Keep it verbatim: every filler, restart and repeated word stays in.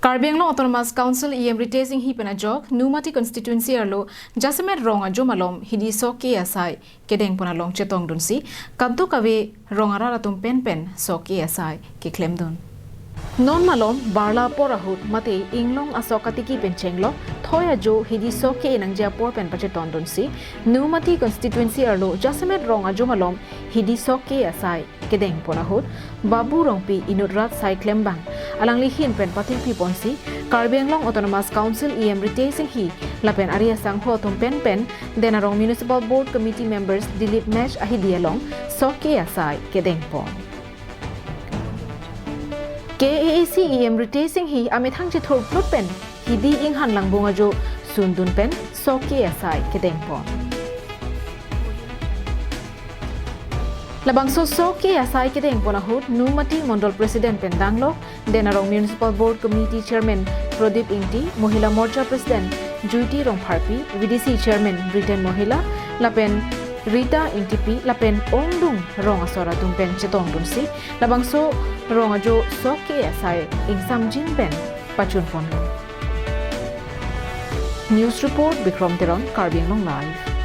Karbi Anglong Autonomous Council E M Ritesh Enghi pen ajok Nomati constituency arlo jasemet rong ajum alom hidi sok ke asai kedeng pon along chetongdunsi kadokave rong arat atum pen pen sok ke asai keklemdun. Non malom barla apor ahut mate inglong asok katiki pen chenglok thoi ajo hidi sok ke nangji apor pen pachetongdunsi Nomati constituency arlo jasemet rong ajum alom hidi sok ke asai kedeng pon ahut Babu Rongpi inut rat sai klembang alangli ahin pen pathengpi ponsi Karbi Anglong Autonomous Council E M Ritesh Enghi lapen ari asangho atum pen pen Den Arong Municipal Board Committee members Dilip Mech ahidi along sok ke asai kedeng pon. K A A C E M Ritesh Enghi amethang chethur plut pen hidi inghan langbung ajo sundun pen sok ke asai kedeng pon. Labangso sok ke asai kedeng pon ahut Nomati Mondol President pen danglok Den Arong Municipal Board Committee Chairman Pradip Ingti, Mohila Morcha President Juiti Rongpharpi, V D C Chairman Britain Mohila, lapen Rita Ingtipi, lapen ongdung rong asor atum pen chetongdunsi labangso rong ajo sok ke asai ingsamjin pen pachun ponlo. News report, Bikrom Teron, Karbi Anglong Live.